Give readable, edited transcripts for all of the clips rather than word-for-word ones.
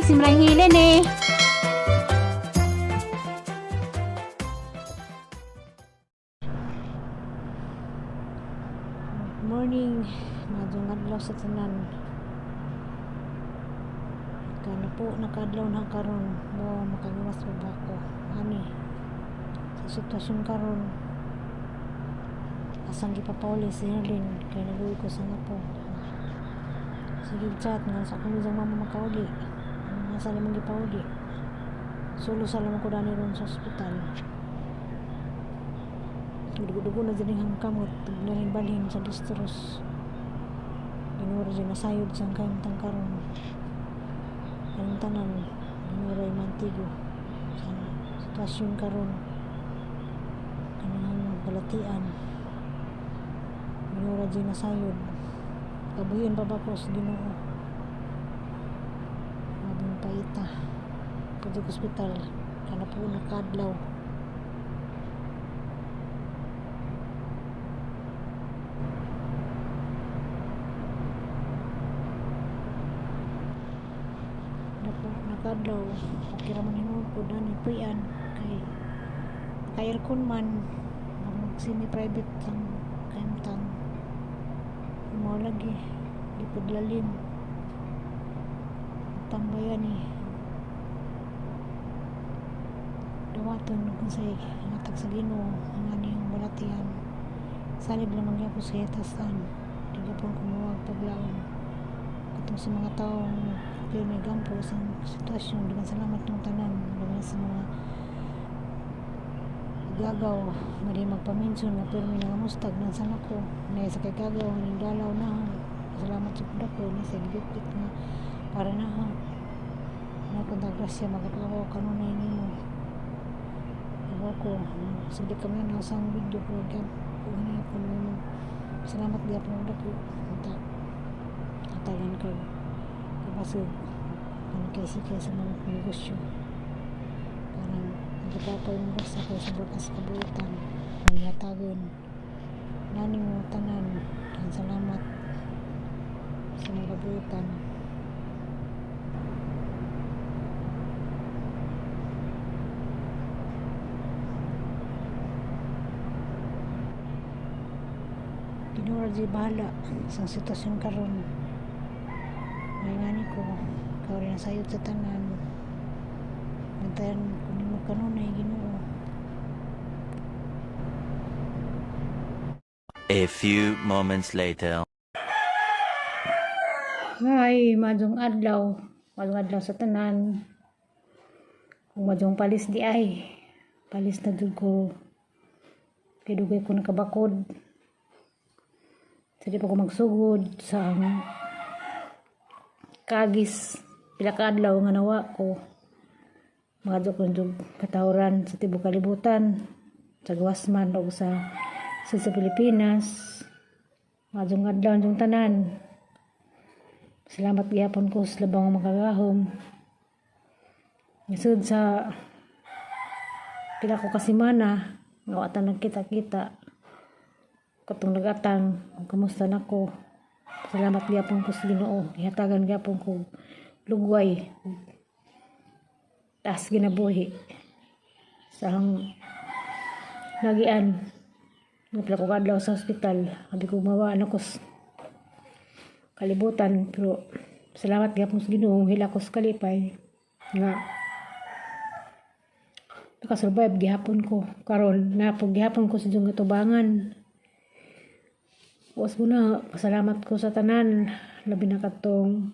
Simran Hilene. Good morning, maayong adlaw sa tanan. Kana po nakadlaw na karon mo makagawas pa ba ko ani sa sitwasyon karon, asang gipapauli si Herlin kay naluoy ko sa nga po. Sige, chat nga sa akong isang mama makauli, nasa lamang gipauli, sulo sa lamang ko dani ron sa ospital. Dugo-dugo na dyan ang kamot, balhin sa distros. Ginoo ra nasayod sa kahimtang karon. Kanang tanan, Ginoo ra mantigo sa sitwasyon karon. Kanang balatian, Ginoo ra nasayod. Kabuhion pa ba ko sa Ginoo? Mabing paita. Kadto ospital, kana po nakadlaw. Napo nakadlaw, okay ra man hinuon ko dani puy-an kay naka-aircon man, mag semi private ang kahimtang. Mao lagi di pud lalim. Tambayan ni dawaton kung say hatag sa Ginoo ang aniyang balatian. Salig lamang gyapon sa hitasan, di gyapon ko muwag paglaom. Katong sa mga taong pirmi gampo sa sitwasyon, daghang salamat ng tanan, labi na sa mga gagaw nga di magpa-mention nga pirmi nangamustag nang sa nako na sa kay gagaw nga ning dalaw na, salamat sa pud ako na sa gibitbit nga para na ha na kung grasya magapawa kanunay nimo. Iba ko sige kami na sa video ko kaya ko nimo, salamat gyapon dako unta hatagan kag kabasog kan kay sikay sa mga negosyo parang nagpapay mo sa kay sa bakas kabuutan nangihatagon nani mo tanan. Ang salamat sa mga kabuutan. Ginoo ra jud bahala sa sitwasyon karon. May ngani ko ikaw rin sayod sa tanan, bantayan ko nimo kanunay, Ginoo. A few moments later. Hi, maayong adlaw. Maayong adlaw sa tanan. Kung maayong palis di ay, palis na jud ko. Kay dugay ko nakabakod. Sa di pa ko magsugod sa ang kagis pila ka adlaw nga nawa ko. Mahadlok ko jud katawran sa tibuok kalibutan, sa gawas man o sa Pilipinas. Maayong adlaw inyong tanan. Salamat gihapon ko sa labang makagahom. Isod sa pila ko kasimana nga wa ta nagkita-kita. Katong nagatang, kumusta na ko. Salamat gihapon ko sa Ginoo. Gihatagan gihapon ko lugway. Taas ginabuhi. Sa ang nagian. Nga pila ko kadlaw sa ospital. Sabi ko mawa na ko sa kalibutan, pero salamat gihapon sa Ginoo, hila ko sa kalipay nga nakasurvive gihapon ko karon na po gihapon ko sa iyong katubangan. Was mo na pasalamat ko sa tanan, labi na katong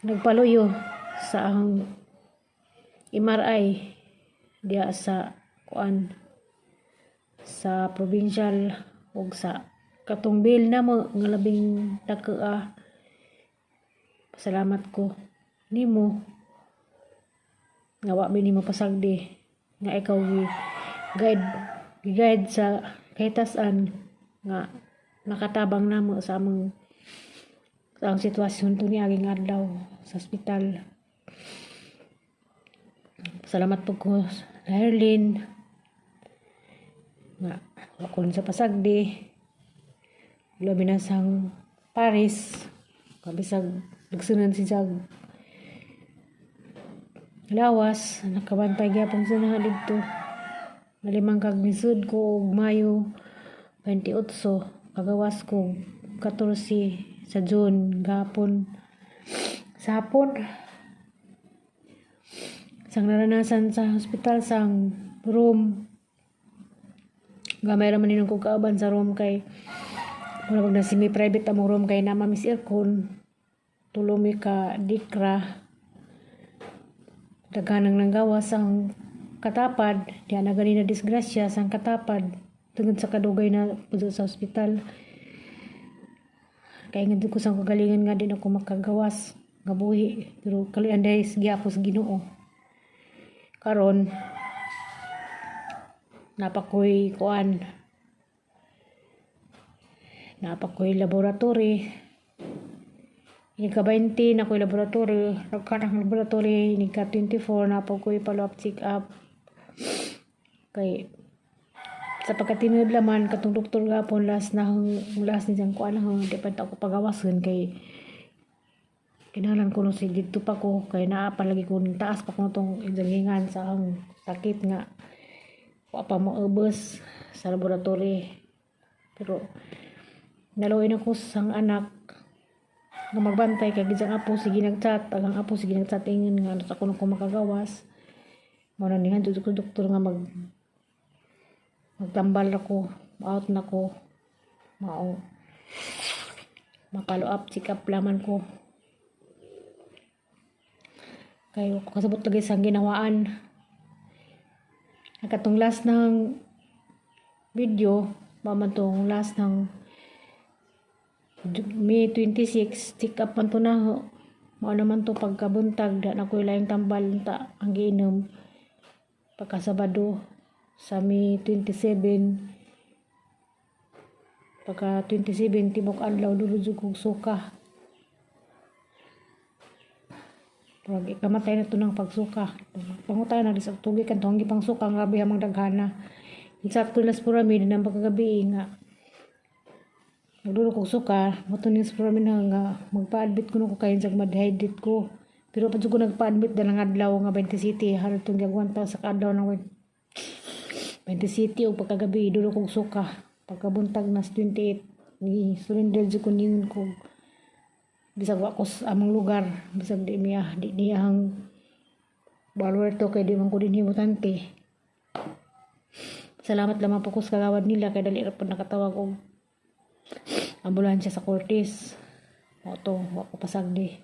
nagpaluyo sa ang MRI diya sa kuan sa provincial ug sa katong bill na mo nga labing dako. Pasalamat ko nimo nga wa mi nimo pasagdi, nga ikaw gi guide gi-guide sa kahitasan nga nakatabang namo sa among sa ang sitwasyon to niaging adlaw sa ospital. Salamat po ko sa Herlin nga wa ko sa pasagdi, labi na sang Paris, kabisag Nagsunan si Jag lawas, nakabantay gyapon sa na didto. Nalimang kag nisud ko og Mayo 28, kagawas ko 14 sa June gapon sa hapon. Sang naranasan sa hospital sang room, gamay ra man ninong kog kauban sa room kay mura pag na semi private among room kay naa mi's aircon, tulo mi ka dikra. Daghan ang nanggawas ang katapad, diha na gani na disgrasya sang katapad tungod sa kadugay na puso sa ospital. Kay nga ko sang kagalingon nga di na ko makagawas nga buhi, pero kaluyan dahil gyapon sa Ginoo. Karon napakoy kuan, napakoy laboratory. Inig ka 20 na ko'y laboratory, nagkanang laboratory, inig ka 24 na po ko'y follow-up check up. Kay sa pagkatinod laman katong doktor gapon last na last ni siyang kuan na di pa ako pagawason kay kinahanglan ko no si didto pa ko kay naa pa lagi ko taas pa ko tong injangingan sa ang sakit nga wa pa maubos sa laboratory. Pero naluoy na ko sang anak nga magbantay kay gijang apo sige nagchat, ang apo sige nagchat ingon nga ano sa kuno ko makagawas. Mao na ni ko doktor nga magtambal ako, out na ko. Mao ma-follow up check up laman ko. Kay ko kasabot lagi sa ginawaan. Katong last ng video, mao man tong last ng May 26, check up man to na ho. Mao naman to pagkabuntag, da na ko'y laing tambal ta ang giinom. Pagkasabado sa May 27, pagka 27 tibok adlaw dulo jud kog suka. Murag ikamatay na to ng pagsuka. Pangutay na sa tugi kan tong gipang suka nga grabe amang daghana. Chat ko las pura mi din ang pagkagabi nga nagdulo kog suka, mo to ning spura mi na nga magpa-admit ko ko kay sa ma-dehydrate ko. Pero pa ko nagpa-admit dalang adlaw nga 27 halos tong gagwanta sa kadlaw ng 27 og pagkagabi dulo kog suka. Pagkabuntag nas 28 ni surrender jud ko ningon ko bisag wa ko sa among lugar, bisag di miya di niya ang Baluarto kay di man ko dinhi mutante. Salamat lamang po ko sa kagawad nila kay dali ra po nakatawag og ambulansya sa Cortes. Mao to, wa ko pasagdi.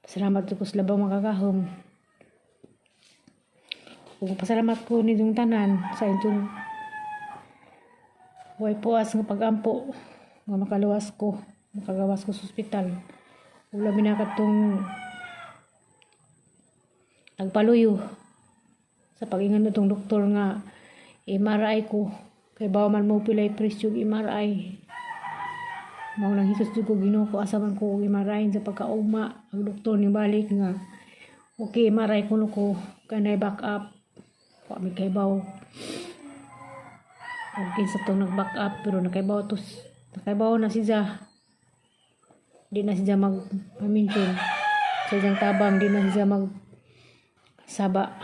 Pasalamat ko sa labang makagahom. Ug pasalamat ko ninyong tanan sa inyong way puas nga pag-ampo nga makaluwas ko, makagawas ko sa ospital. Ug labi na katong nagpaluyo sa pag-ingon natong doktor nga MRI ko kay bawa man mo pilay presyo og MRI. Mao nang hisos jud ko, Ginoo ko, asa man ko og MRI sa pagkaugma. Ang doktor ni balik nga okay MRI kuno ko kanay back up, wa mi kaybaw og kinsa tong nag back up, pero nakaybaw to, nakaybaw na siya. Di na siya mag pamintion sa iyang tabang, di na siya mag saba.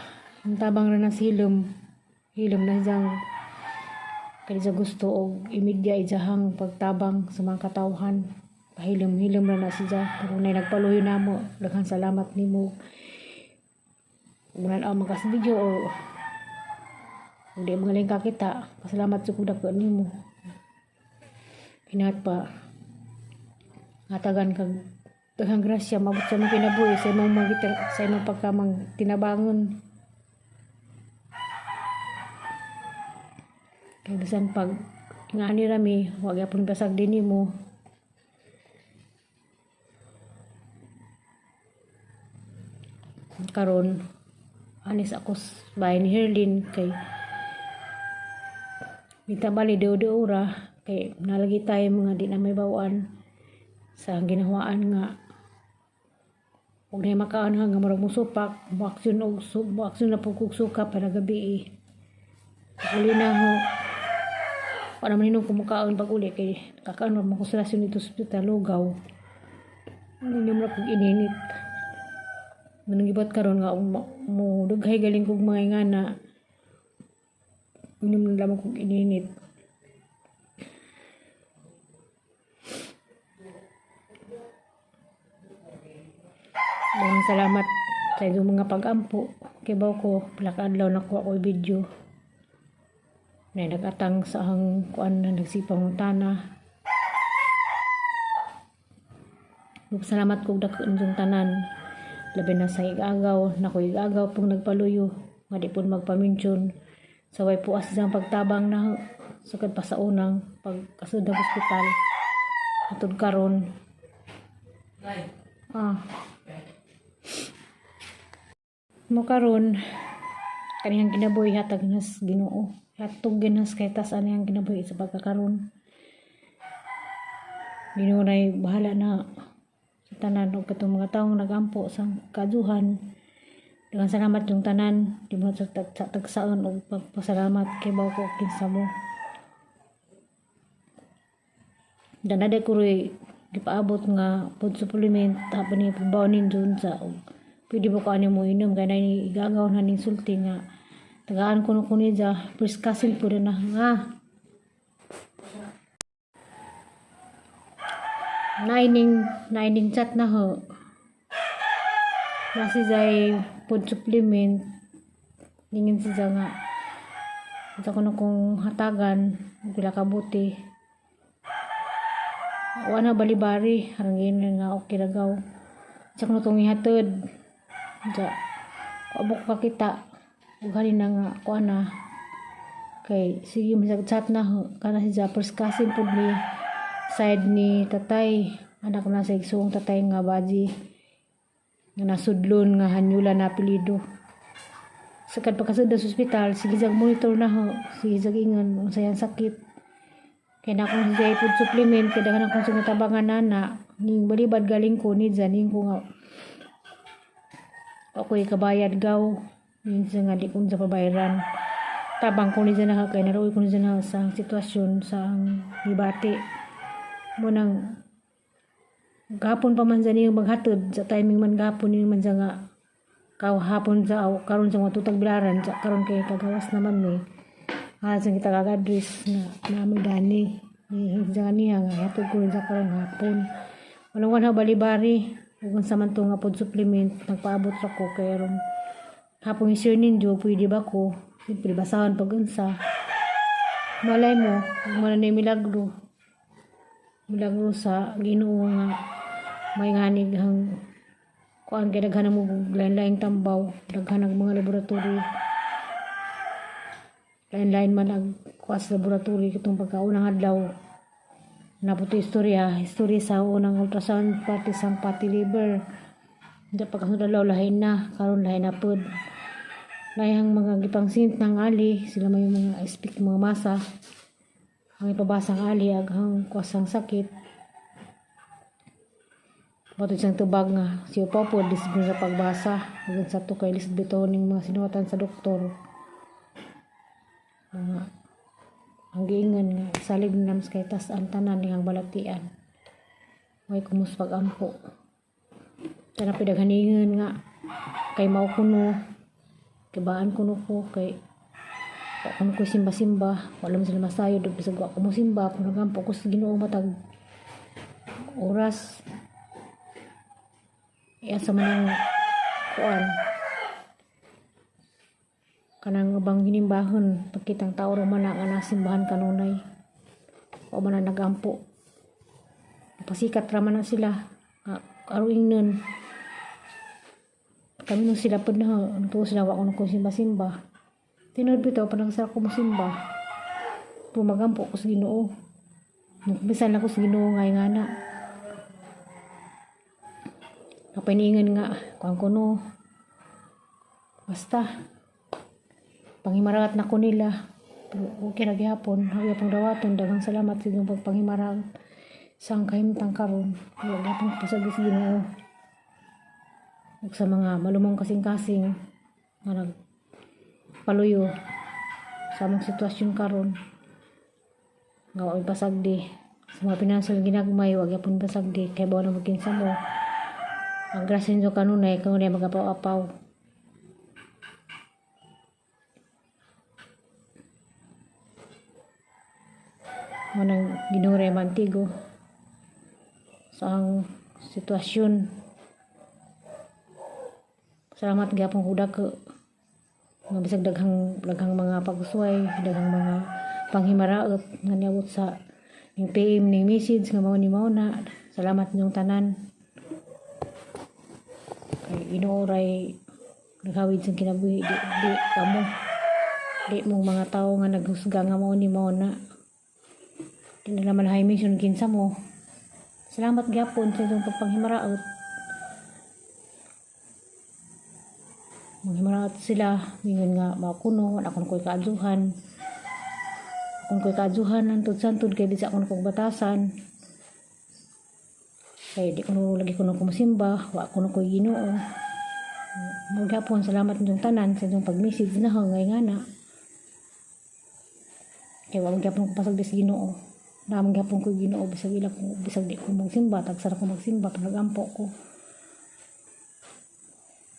Ang tabang ra na si hilom, hilom na siyang kay siya gusto og imedya iyahang pagtabang sa mga katawhan. Pahilom-hilom ra na siya, pero nay nagpaluyo namo. Daghang salamat nimo. Kung nan-aw man ka sa video o kung di mo galing kakita, pasalamat jud ko dako nimo. Hinaot pa hatagan kag daghang grasya maabot sa imong kinabuhi, sa imong mga sa imong pagkamang tinabangon. Kay bisan pag ngani ra mi, wa gyapon basag din nimo. Karon anis ako sa bahay ni Herlin kay minta bali daw ra kay nalagi tayo mga di na may bawaan sa ginahawaan nga ug na makaan nga murag musupak, moaksyon og moaksyon na pud kog suka para gabi eh. Uli na ho. Wala man hinong kumukaon pag uli kay kakaon ra man ko sa rasyon dito sa ospital, lugaw. Ninom ra kog ininit. Manong gibuhat karon nga mo dughay galing kog mga ingana. Inom na lamang kog ininit. Daghang salamat sa inyong mga pag-ampo. Kibaw ko, pila ka adlaw nakuha ko video. Na nag-atang sa ang kuan na nagsipang tana. Salamat kog dako inyong tanan. Labi na sa igagaw, nako igagaw pong nagpaluyo, nga di pud magpaminsyon. Sa way puas ang pagtabang na sukad pa sa unang pagkasud ng ospital. Atod karon. Ah. Mo karon kaniyang kinabuhi hatag nas Ginoo. Hatog ginas kay tas aniyang kinabuhi sa pagkakaron. Ginoo nay bahala na sa tanan og katong mga taong nagampo sa kaduhan. Daghang salamat yung tanan, di mo sa, sa tagsaon og pagpasalamat kay bawo ko kinsa mo. Danade ko roy gipaabot nga food supplement hapon ni pabaw ninyo sa og pwede mo ko ani mo inom kay nay igagaw na ning sulti nga tagaan ko no kuno niya first cousin po na nga naining naining chat na ho nasi jay food supplement ningin siya nga sa kuno kong hatagan pila ka buti wala bali-bari harangin nga okay ra gaw sa kuno tong ihatod ja abok kakita ug halin na nga kuan na kay sige man sa chat na ho kana si ja first cousin pud ni side ni tatay, anak na sa igsuong tatay nga baji nga nasudlon nga hanyula na apelyido. Sakad pagkasud sa ospital, sige jag monitor na ho, sige jag ingon unsa yang sakit. Kay na akong siya food supplement, kay daghan akong singatabangan nana, ning balibad galing ko ni dyan, ning ko nga ako'y kabayad gaw, ning siya nga di ko sa pabayaran. Tabang ko ni dyan na kay naroy ko ni dyan na sa sitwasyon sa ang gibati. Mo nang gahapon pa man sa niyang maghatod sa timing man gahapon niyo man siya nga kahapon sa aw, karon sa mga tutag bilaran sa karon kay kagawas naman mi ha sa kita kag-address nga nami dani ni sa niya nga hatod ko rin sa karon hapon walang wan bali-bari ug sa man to nga food supplement nagpaabot ra ko kay aron hapon i-share ninyo pwede ba ko siyempre basahan pag unsa malay mo ug man na milagro milagro sa Ginoo nga may nganig ang kuan kay daghan mo lain-laing tambaw, daghan ang mga laboratory, lain-lain man ang kuan sa laboratory. Katong pagkaunang adlaw naputo istorya istorya sa unang ultrasound pati sang fatty liver. Hindi pagkasunod adlaw lahi na, karon lahi na pod, lahing mga gipangsint ng ali sila may mga speak mga masa ang ipabasang ali aghang kuasang sakit. Bato siyang tubag nga siya pa po disipline sa pagbasa hanggang sa to kay lisod bitaw ning mga sinuwatan sa doktor. Mga ang giingon nga salig na naman kay tas ang tanan niyang balatian. Way kumus pag-ampo. Tana pidaghaningon nga kay mao kuno kibaan kuno ko kay wa kuno ko simba-simba, wala man sila masayod ug bisag wa ko mo simba kung nagampo ko sa Ginoo matag oras. Iya sa manang kuan kanang ubang hinimbahon pagkitang tao ra man na nga nasimbahan kanunay wa man na nagampo, pasikat ra man na sila nga aruingnon kami nung sila pod na tuo sila wa ko simba-simba. Tinuod bitaw pa nang sa ko mosimba, pumagampo ko sa Ginoo. Nagbisan ako sa Ginoo nga ngana kapiningan nga kuan ko no basta panghimarat na ko nila, pero okay ra gihapon hagyapon dawaton. Daghang salamat sa inyong pagpanghimarat sa ang kahimtang karon. Wala gihapon pasagi sa Ginoo ug sa mga malumong kasing-kasing nga nagpaluyo sa among sitwasyon karon nga wa may pasagdi sa mga financial ginagmay. Wa gyapon pasagdi kay bawo na magkinsa mo. Ang grasya ninyo kanunay, kanunay magapaw-apaw. Mo nang Ginoo ray mantigo sa ang sitwasyon. Salamat gyapon ko dako. Nga bisag daghang daghang mga pagsuway, daghang mga panghimaraot nga niabot sa ning PM, ning message nga mao ni mao na. Salamat ninyong tanan. Kay Ginoo ray naghawid sa kinabuhi, di kamo. Di mong mga tao nga naghusga nga mao ni mao na. Di na naman hay mission kinsa mo. Salamat gyapon sa inyong pagpanghimaraot. Manghimaraot sila, mingon nga makuno, wala akong ko'y kaadzuhan. Akong ko'y kaadzuhan, hantod santod, kay bisa akong kong batasan. Kay di ko no, lagi ko no kumusimba, wa ko no ko'y Ginoo. Magyapon, salamat ninyong tanan sa inyong pag-message na hangay nga na. Kay wa magyapon ko pasagdi sa Ginoo. Na magyapon ko Ginoo bisag ila ko bisag di ko magsimba, tagsara ko magsimba, panagampo ko.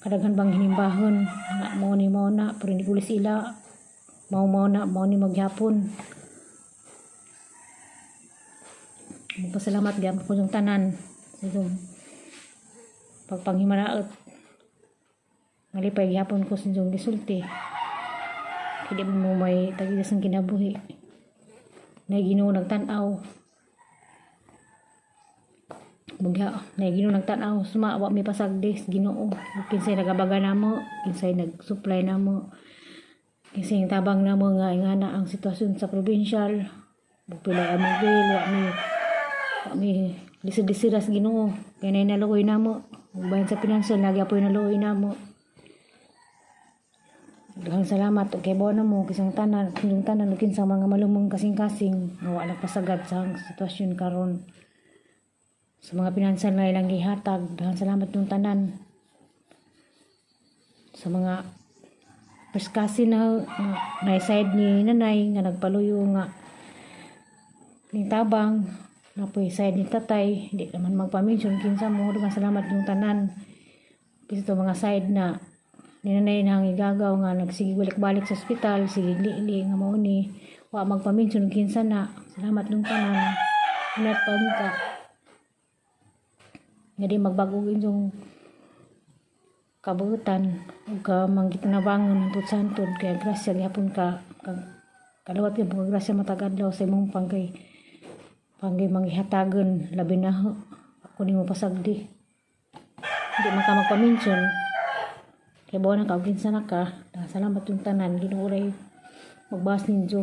Kadaghan bang hinimbahon nga mao ni mao na, pero hindi ko sila mao mao na mao ni magyapon. Magpasalamat gyapon ko yung tanan sa inyong pagpanghimaraot. Malipay gyapon ko sa inyong gisulti. Kaya di mo may tag-iya sa kinabuhi. Nay Ginoo nagtan-aw. Bugya, nay Ginoo nagtan-aw suma wa mi pasagdi sa Ginoo. Kinsay nagabaga namo, kinsay nag-supply namo. Kinsay tabang namo nga ingana ang sitwasyon sa provincial. Bupilay among bill, wa mi lisod-lisod sa Ginoo. Kay nay naluoy namo. Ug bahin sa financial nagyapoy naluoy namo. Daghang salamat ug kay na mo kisang tanan, kinyong tanan ug kinsang mga malumong kasing-kasing nga wa nagpasagad sa sitwasyon karon. Sa mga pinansyal na ilang gihatag, daghang salamat yung tanan. Sa mga first cousin na na side ni nanay nga nagpaluyo nga ning tabang, napoy side ni tatay, di naman magpa-mention kinsa mo, daghang salamat yung tanan. Kasi to mga side na ni nanay na ang igagaw nga nagsige balik-balik sa ospital, sige li nga mao ni wa magpa-mention kinsa na. Salamat yung tanan. Inat pagka nga di magbago inyong kabuutan ug ka manggitinabangon hantod santod, kaya grasya gihapon ka kalawat gyud grasya matag adlaw sa imong panggay manggihatagon, labi na ako nimo pasagdi. Di man ka magpa-mention kay buwan na ka og kinsa na ka. Salamat yung tanan. Ginoo ray magbas ninyo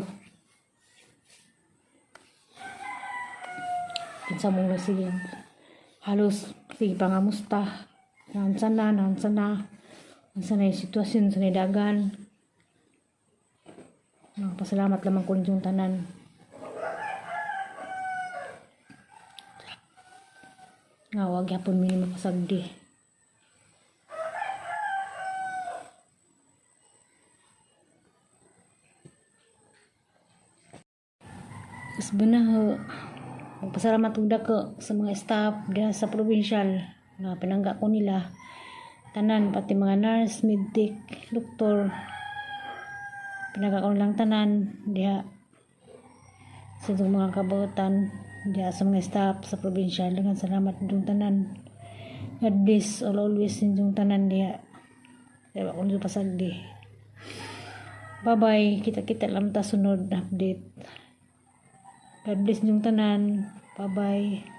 kinsa mong sige halos sige pangamusta, naansa na yung sitwasyon sa dagan. Pasalamat lamang ko ninyong tanan. Nga wag gyapon mi mapasagdi. Usba na ho. Magpasalamat og dako sa mga staff diha sa provincial nga pinangga ko nila tanan, pati mga nurse, medtech, doktor, pinangga ko nilang tanan diha sa itong mga kabuutan diha sa mga staff sa provincial. Daghang salamat ninyong tanan. God bless all always ninyong tanan diha. Kaya wa ko ninyo pasagdi. Bye bye, kita-kita lang ta sunod update. God bless ninyong tanan. Bye bye.